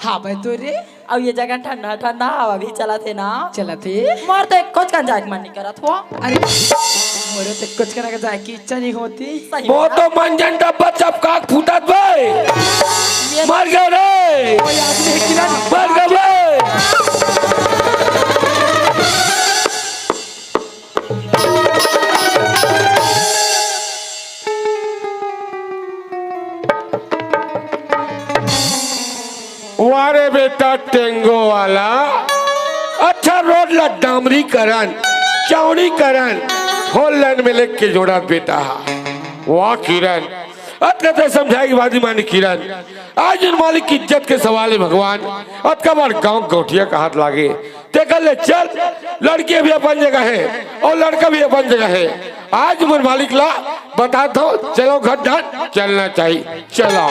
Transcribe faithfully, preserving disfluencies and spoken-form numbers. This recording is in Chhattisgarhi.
हावय तो रे। अउ ये जगह ठंडा ठंडा हवा भी चलत हे ना। चलत हे। मोर तो एको जगह जाए के मन नहीं करत हो। अरे, मोरो तो कुछ करना जाए की इच्छा नहीं होती। सही वो में। तो मंजन डब्बा चपका के फूटत बे। ये मर गए रे। कोई आदमी है कि ना? मर गए बे। वारे बेटा टेंगो वाला, अच्छा रोड ला डामरीकरण, चौड़ीकरण, फोर लेन में लेके जोड़ा बेटा। वाह किरण, अतका ते समझाए के बाद ही मानी किरण। आज उन मालिक की इज्जत के सवाल है भगवान, अतका बार गांव गौठिया का हाथ लागे। ते कर ले चल, लड़की भी अपन जगह है और लड़का भी अपन जगह है। आज मोर मालिक ला बता दो, चलो घर डाल चलना चाहिए, चलो।